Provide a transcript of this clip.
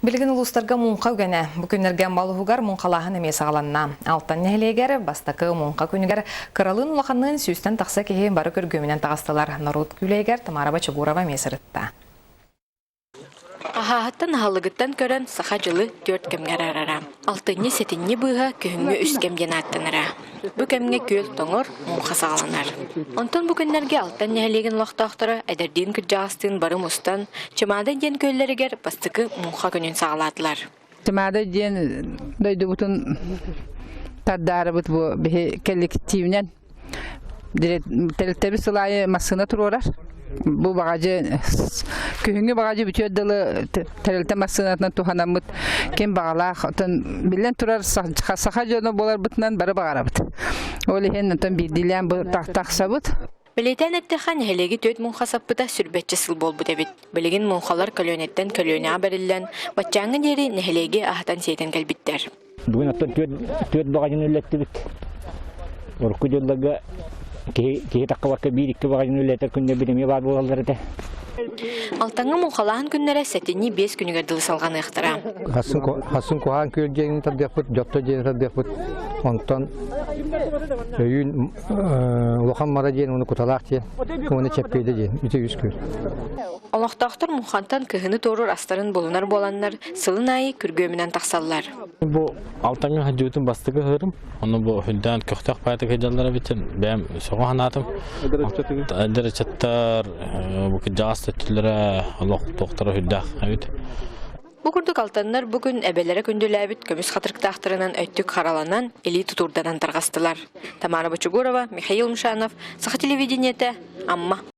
Билигин улуустарга муҥха үгэнэ. Бу күннэргэ мал уһугар муҥхалааһын эмиэ саҕаланна. Алтан нэһилиэгэр бастакы муҥха күнүгэр кыралыын улаханныын сүүстэн тахса киһи бары күргүөмүнэн таҕыстылар. Норуот күүлэйигэр Тамара Бочугурова эмиэ сырытта. Аһааһыттан аһылыгыттан көрөн саха дьылы түөрт кэмҥэ араарара. Алтынньы, сэтинньи быыһа күһүҥҥү үс кэм диэн ааттанара. Бу кэмҥэ күөл тоҥор, муҥха саҕаланар. Онтон бу күннэргэ Алтан нэһилиэгин олохтоохторо эдэрдиин кырдьаҕастыын бары мустан, Чымаада диэн күөллэригэр бастакы муҥха күнүн саҕалаатылар. Чымаада диэн дойдубутун тардаарыбыт бу биһи коллективинэн тэрилтэбит сыл аайы массыына туруорар. Бу баҕадьы күһүҥҥү баҕадьы бүтүөр дылы тэрилтэ массыынатынан туһанаммыт ким баҕалаах оттон биллэн турар саха дьоно буоларбытынан бары баҕарабыт. Ол иһин оттон биирдиилээн бу тахсабыт. Бэлиэтээн эттэххэ, нэһилиэги түөрт муҥха саппыта сүрбэччэ сыл буолбут эбит. Билигин муҥхалар көлүөнэттэн көлүөнэҕэ бэриллэн, баччааҥҥа диэри нэһилиэги аһатан-сиэтэн кэлбиттэр. Бүгүн оттон түөрт баҕадьыны үллэттибит. Урукку дьылларга киһи киһи таххыбакка биир-икки баҕадьыны үллэтэр күннэрбит эмиэ баар буолаллар этэ. Алтаҥҥа муҥхалааһын күннэрэ сэтинньи биэс күнүгэр дылы салҕаныахтара. Хасын куһаан күөл диэни тардыахпыт, дьотто диэни тардыахпыт. Онтон өйүүн улахан мара диэн уну куталаах диэн, уонна чэппиэдэ диэн үтө үс күөл. Олохтоохтор муҥхантан кыһыны туоруур астарын булунар буоланнар, сылын аайы күргүөмүнэн тахсаллар. Бу Алтаҥҥа сылдьыбытым бастакы ыһыырым. Ону бу үрдээн көхтөөх баайдык сылдьаллар эбитин бэйэм сөҕө санаатым. Эдэр ыччаттар бу кырдьаҕас өттүлэрэ олох туохтара үрдээх эбит. Бу курдук алтаннар бу күн эбэлэрэ күндүлээбит көмүс хатырыктаахтарынан өттүк хараланан, илии тутуурданан тарҕастылар. Тамара Бочугурова, Михаил Мшанов, Саха телевидениетэ, Амма.